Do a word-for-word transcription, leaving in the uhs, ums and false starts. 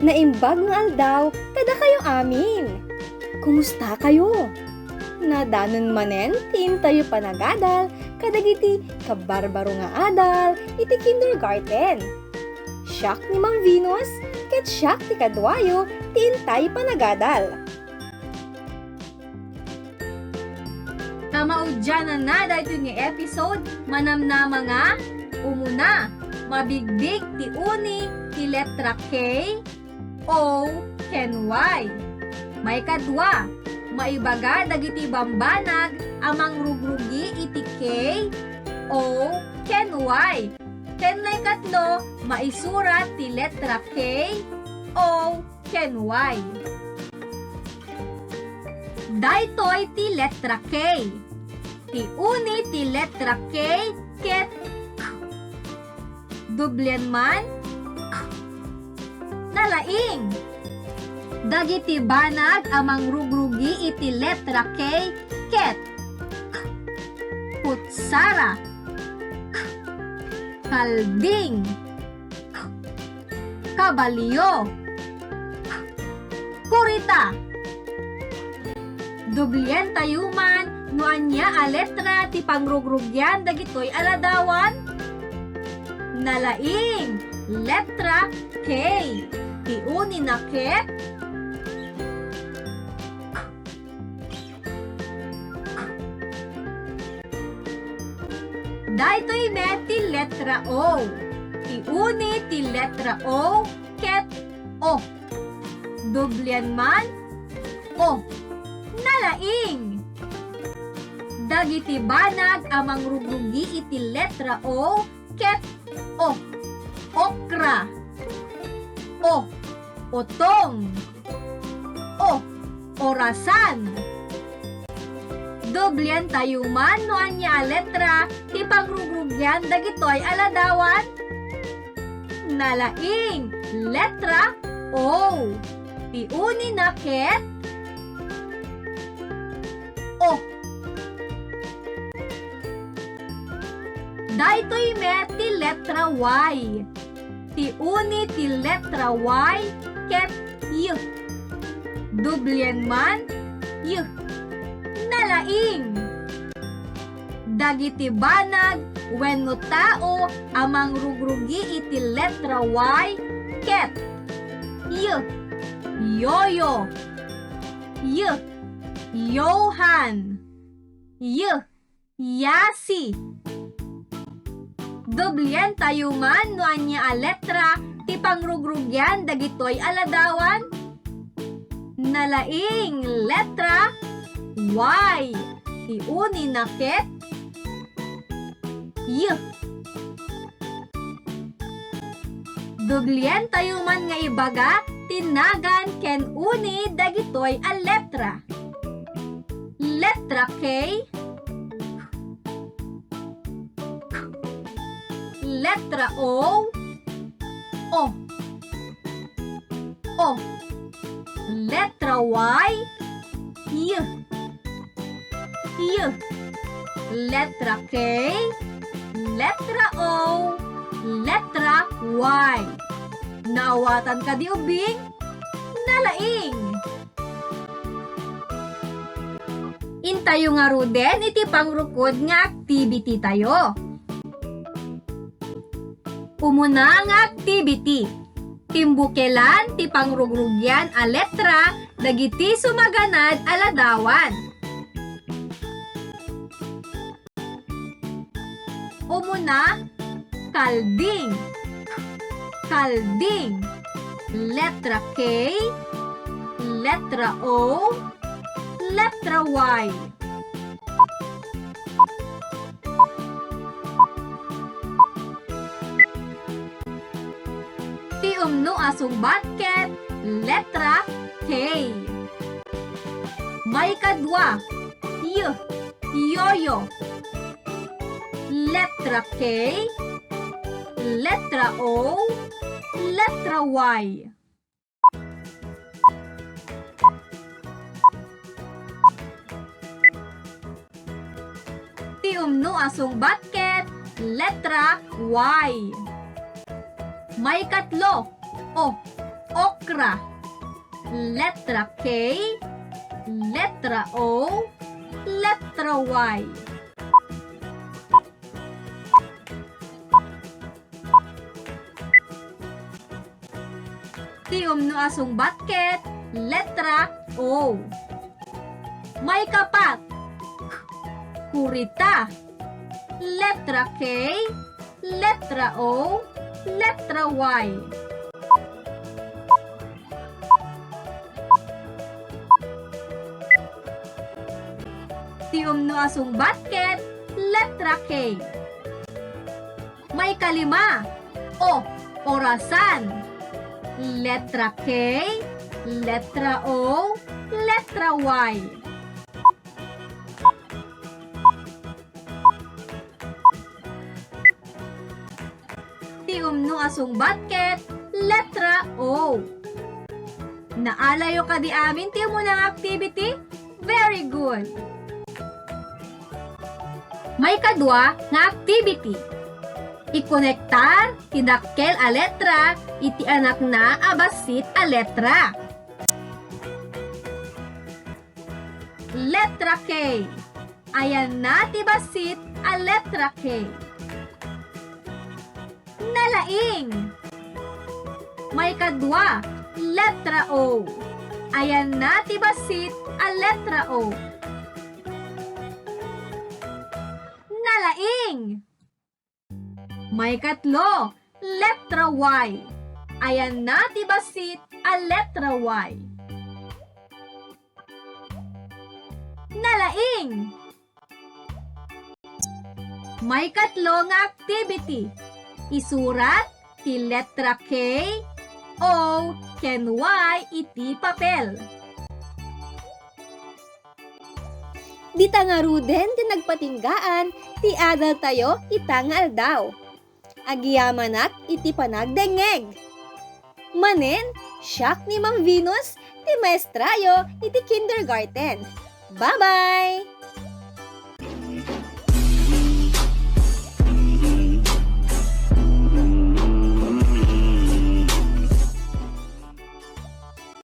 Naimbag nga aldaw kadakayo amin. Kumusta kayo? Nadanon manen ti intayo panagadal kadagiti kabarbaro nga adal iti kindergarten. Siak ni Ma'am Venus, ket siak ti kaduayo ti intayo panagadal. Ta maudiananna daytoy nga episode, manamnama nga, umuna, mabigbig ti uni ti letra K, O, ken Y. Maikadua, maibaga dagiti bambanag a mangrugrugi iti K, O, ken Y. Ken maikatlo, maisurat ti letra K, O, ken Y. Daytoy ti letra K. Ti uni ti letra K ket K. Dublian man, K. Nalaing. Dagiti banag a mangrugrugi iti letra K ket K. Kutsara. K. Kalding. K. Kabalio. K. Kurita. Dublientayo man no ania a letra ti pangrugrugian dagitoy a ladawan. Nalaing, letra K. Ti unina ket Daytoy met ti letra O. Ti uni ti letra O ket O. Dublian man, O. Nalaing! Dagiti banag a mangrugrugi iti letra O ket O. Okra. O. Otong. O. Orasan. Dublian tayo man no ania a letra ti pangrugrugian dagitoy a ladawan. Nalaing, letra O. Ti unina ket O. Daytoy met ti letra Y. Ti uni ti letra Y ket Y. Dublian man, Y. Nalaing. Dagiti banag wenno tao a mangrugrugi iti letra Y ket Y. Yoyo. Y. Johan. Y. Yasi. Dublian tayo man no ania a letra ti pangrugrugian dagitoy a ladawan. Nalaing, letra Y. Ti unina ket Y. Dublian tayo man nga ibaga ti nagan ken uni dagitoy a letra. Letra K, K. Letra O, O. O. Letra Y, Y. Y. Letra K, letra O, letra Y. Naawatan kadi, ubing? Nalaing! Intayo ngaruden iti pangrukod nga activity tayo. Umuna nga activity, timbukelan ti pangrugrugian a letra dagiti sumaganad a ladawan. Umuna, kalding. Kalding. Letra K, letra O, letra Y. Ti umno a sungbat ket letra K. Maikadua, Y, yoyo. Letra K, letra O, letra Y. Ti umno a sungbat ket letra Y. Maikatlo, O. Okra. Letra K, letra O, letra Y. Ti umno a sungbat ket letra O. Maikapat. Kurita. Letra K, letra O, letra Y. Ti umno a sungbat ket letra K. Maikalima. O, orasan. Letra K, letra O, letra Y. Ti umno a sungbat ket letra O. Naalayo kadi amin ti umuna nga activity? Very good! Maikadua nga activity. Ikonektar ti dakkel a letra iti anakna a bassit a letra. Letra K. Ayanna ti bassit a letra K. Nalaing. Maikadua, letra O. Ayanna ti bassit a letra O. Nalaing. Maikatlo, letra Y. Ayanna ti bassit a letra Y. Nalaing. Maikatlo nga activity. Isurat ti letra K, O, ken Y iti papel. Dita ngaruden ti nagpatinggaan ti adaltayo ita nga aldaw. Agyamanak iti panagdengngeg. Manen, siak ni Ma'am Venus, ti maestrayo iti kindergarten. Bye-bye!